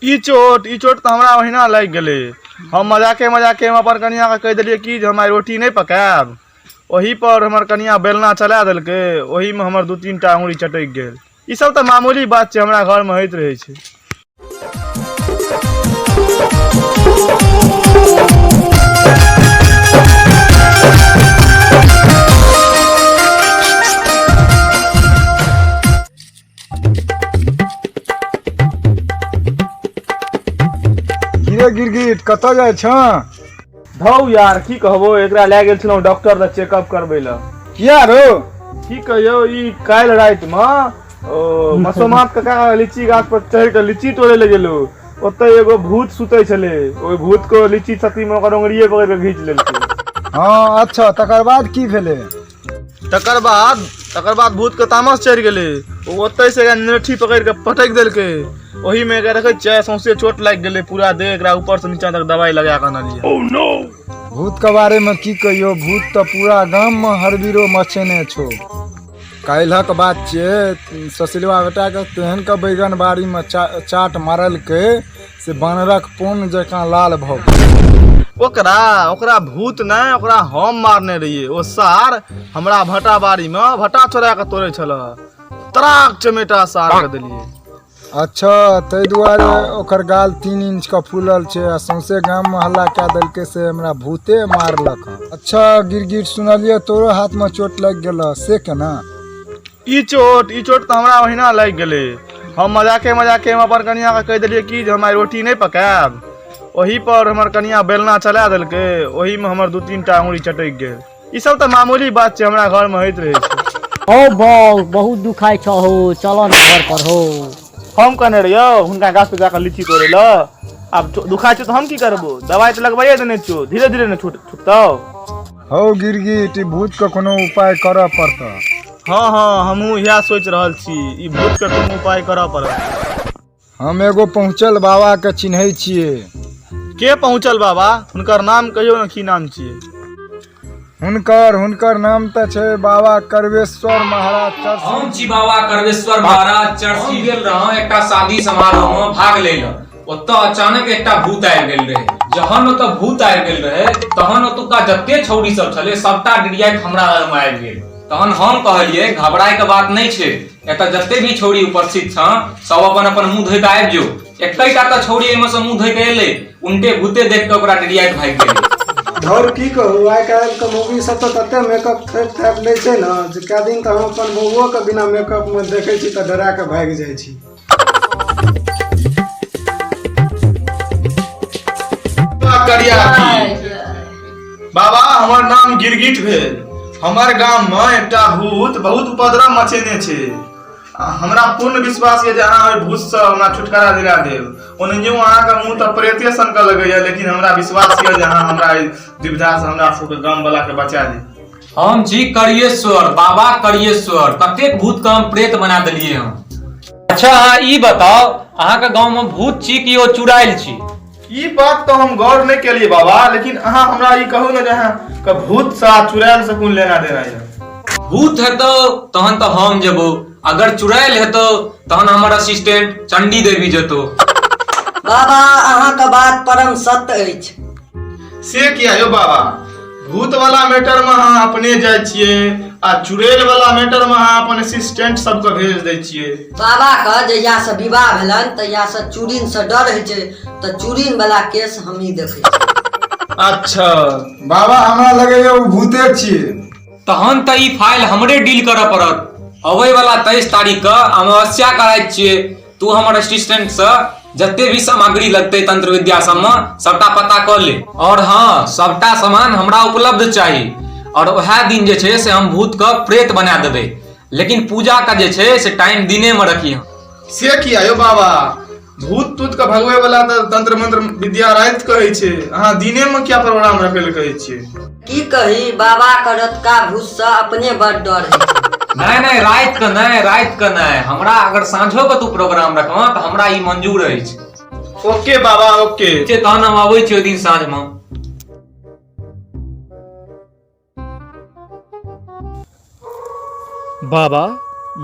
ई चोट तऽ हमरा ओहिना लागि गेलै। हम मजाके मजाकेमे अपन कनिआँके कहि देलियै कि जे हम आइ रोटी नहि पकायब। ओही पर हमर कनिआँ बेलना चला देलकै, ओहीमे हमर 2-3 टा अङ्गुरी चटकि गेल। ई सब तऽ मामूली बात छै, हमरा घरमे होइत रहै छै। गिरे गिरगिट कतऽ जाइ छँ? धौ यार, की कहबो, एकरा लए गेल छलहुँ डॉक्टर लग चेकअप करबै लए। किया रो? की कहियौ, ई काल्हि रातिमे ओ मसोमात काका लीची गाछ पर चढ़ि कऽ लीची तोड़ै लए गेलहुँ। ओतऽ एगो भूत सुतै छलै, ओहि भूत को लीची छती मे ओकर उंगरिये पकड़ि कऽ घीच लेलकै। हँ, अच्छा, तकर बाद की भेलै? तकर बाद भूत के तामस चढ़ि गेलै। ओ ओतै से एकरा नेठी पकड़ि कऽ पटकि देलकै। ओहिमे एकरा देखै छियै, सौंसे चोट लागि गेलै पूरा देह। एकरा ऊपर से नीचा तक दवाई लगा कऽ अनलियै। भूत के बारे में की कहियो, भूत तऽ पूरा गाम में हरबीरो मचेने छौ। काल्हिक बात छियै, ससिलवा बेटाके तेहन के बैगन बाड़ी में चाट मारलकै से बानरक पोन जकाँ लाल भऽ गेल। ओकरा ओकरा भूत नहि, ओकरा हम मारने रहियै। ओ सार हमरा भटा बाड़ी मे भटा चोरा कऽ तोड़ै छल। तराक चमेटा सार के देलियै। अच्छा, ताहि दुआरे ओकर गाल 3 इंच के फूलल छै आ सौंसे गाम मे हल्ला कए देलकै से हमरा भूते मारलक हँ। अच्छा गिरगिट, सुनलियै तोरो हाथ मे चोट लागि गेल, से केना? ई चोट तऽ हमरा ओहिना लागि गेलै। हम मजाके मजाकेमे अपन कनिआँके कहि देलियै कि जे हम आइ रोटी नहि पकायब। ओही पर हमर कनिआँ बेलना चला देलकै, ओहीमे हमर 2-3 टा अङ्गुरी चटकि गेल। ई सब तऽ मामूली बात छै, हमरा घरमे होइत रहै छै। हौ बौ, बहुत दुखाइ छौ हौ, चल न घर पर हौ। हम कहने रहियौ हुनका गाछ पर जाकऽ लीची तोड़ै लए। आब दुखाइ छै तऽ हम की करबो? दवाइ तऽ लगबाइए देने छियौ, धीरे धीरे ने छुटतौ। हौ गिरगिट, ई भूत के कोनो उपाय करऽ पड़तऽ। हँ, हमहूँ इएह सोचि रहल छी, ई भूतके कोनो उपाय करऽ पड़त। हम एगो पहुँचल बाबा के चिन्है छियै। के पहुँचल बाबा? हुनकर नाम कहियौ ने, की नाम छियै? हुनकर हुनकर नाम तऽ छै बाबा करवेश्वर महाराज चर्सी। हम छी बाबा करवेश्वर महाराज चर्सी। गेल रहौं एकटा शादी समारोह में भाग लै लए। ओतऽ अचानक एकटा भूत आबि गेल रहे। जहन ओतऽ भूत आबि गेल रहे तहन ओतुका जते छौड़ी सब छलै सबटा डिरियाइत हमरा लग में आबि गेल। तहन हम कहलियै, घबराय के बात नहि छै, एतऽ जते भी छौड़ी उपस्थित छँ सब अपन अपन मुंह धोइ कऽ आबि जो। एकटा तऽ छौड़ी एहिमे से मुंह धोइ कऽ एलै, उनटे भूते देख कऽ ओकरा डिरियाइत भागि गेलै। धौर, की कहू, आइ काल्हिके मौगी सब तऽ तते मेकअप थोपि थापि लै छै ने जे कए दिन तऽ हम अपन बौओके बिना मेकअपमे देखै छी तऽ डरा कऽ भागि जाइ छी। करिया बाबा, हमर नाम गिरगिट भेल। हमर गाम मे एकटा भूत बहुत उपद्रव मचेने छै। आ हमरा पूर्ण विश्वास यऽ जे अहाँ ओहि भूत से हमरा छुटकारा दिला देब। ओनहियो अहाँके मुंह तऽ प्रेते सन के लगैया, लेकिन हमरा विश्वास यऽ जे अहाँ हमरा एहि दुविधा से हमरा सबके गाम वाला के बचा लेब। हम छी करियेश्वर बाबा करियेश्वर। कतेक भूत के हम प्रेत बना देलियै हम। अच्छा, अहाँ ई बताउ, अहाँके गाँव में भूत छी कि ओ चुड़ैल छी? ई बात तऽ हम गौर नहि केलियै बाबा, लेकिन अहाँ हमरा ई कहू ने जे अहाँ के भूत से आ चुड़ैल से कोन लेना देना यऽ? भूत हेतौ तहन तऽ हम जेबो, अगर चुड़ैल हेतौ तहन हमर असिस्टेंट चंडी देवी जेतौ। बाबा, अहाँके बात परम सत्य अछि। से किया यौ बाबा? भूत वाला मैटर में अहाँ अपने जाइ छियै आ चुड़ैल वाला मैटर में अहाँ अपन असिस्टेंट सबके भेज दै छियै। बाबा के जहिया से विवाह भेलनि तहिया से चूड़िन से डर होइ छै, तऽ चूड़िन वाला केस हमही देखै छी। अच्छा। बाबा, हमरा लगैया ओ भूते छियै। तहन तऽ ई फाइल हमरे डील करऽ पड़त। अबै वाला 23 तारीख के अमावस्या के राति छियै। तू हमर असिस्टेंट से जते भी सामग्री लगतै तंत्र विद्या सबमे सबटा पता कऽ ले। और हाँ, सबटा सामान हमरा उपलब्ध चाही। और वएह दिन जे छै से हम भूत के प्रेत बना देबै, लेकिन पूजा के जे छै से टाइम दिने में रखी। से किया यौ बाबा? भूत तूत के भगवे वाला तऽ तंत्र मंत्र विद्या राति कहै छै, अहाँ दिने में किया प्रोग्राम रखै लए कहै छियै? की कही, बाबा के रतका भूत से अपने बड़ डर होइ छै। नहि नहि, राति के नहि, राति के नहि। हमरा अगर साँझो के तू प्रोग्राम रखबह तऽ हमरा ई मंजूर अछि। ओके बाबा, ओके। ठीक छै, तहन हम अबै छी ओहि दिन साँझ मे। बाबा,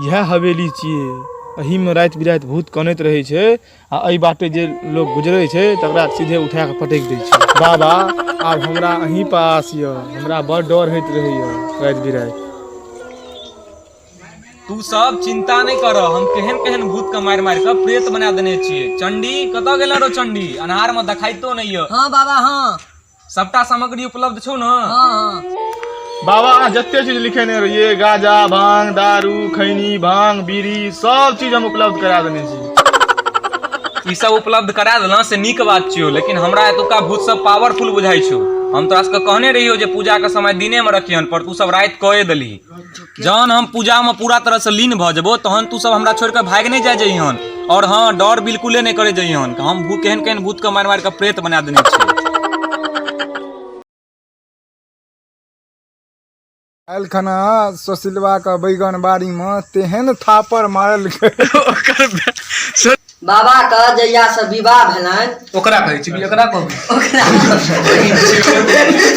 इएह हवेली छियै। एहिमे राति बिराति भूत कनैत रहै छै आ एहि बाटे जे लोक गुजरै छै तकरा सीधे उठा कऽ पटकि दै छै। बाबा आब हमरा अहीं पर आस यऽ, हमरा बड़ डर होइत रहैया राति बिराति। तू सब चिंता नहीं कर, हम केहन केहन भूत के मारि मारि के प्रेत बना देने छियै। चंडी कतऽ गेल रो चंडी? अन्हार में देखाइतो नहीं यऽ। हाँ बाबा हाँ। सबटा सामग्री उपलब्ध छौ ना? हाँ हाँ। बाबा अहाँ जते चीज लिखेने रहिए, गाजा भांग दारू खैनी भांग बीड़ी सब चीज हम उपलब्ध करा देने छी। ई सब उपलब्ध करा देलहुँ से नीक बात छियौ, लेकिन हमरा एतुका भूत सब पावरफुल बुझाइ छौ। हम तोरा सबके कहने रहियौ जे पूजा के समय दिने में रखिहन, पर तू सब राति कए देलही। जहन हम पूजा में पूरा तरह से लीन भऽ जेबो तहन तू सब हमरा छोड़ि कऽ भागि नहि जाय जइहन, और हाँ डर बिल्कुले नहि करे जइहन। हम भू केहन केहन भूत के मारि मारि कऽ प्रेत बना देने छियै। काल्हि खना सुशीलवा के बैगन बाड़ी में तेहन थापर मारल। बाबा के जहिया से विवाह भेलनि ओकरा कहै छी कि एकरा कहू? ओकरा।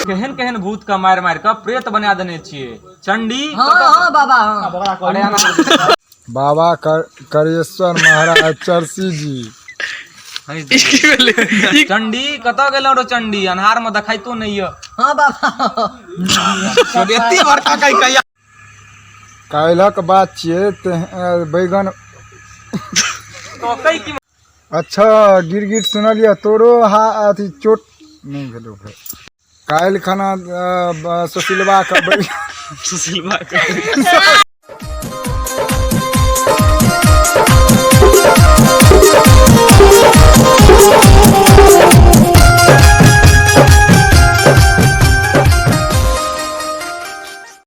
केहन केहन भूत के मारि मारि कऽ प्रेत बना देने छियै। चंडी हाँ हाँ बाबा हाँ। अरे आना। बाबा करेश्वर महाराज चरसी जी। चंडी कतऽ गेलहुँ रो चंडी? अन्हार में देखाइतो नहीं यऽ। हाँ बाबा। एते बड़का कहि कहिया काल्हिक बात छियै बैगन। तोकै की? अच्छा गिरगिट सुनलियै तोरो हा अथी चोट नहि भेलो। भाय काल्हि खना सुशीलवा के सुशीलवा के।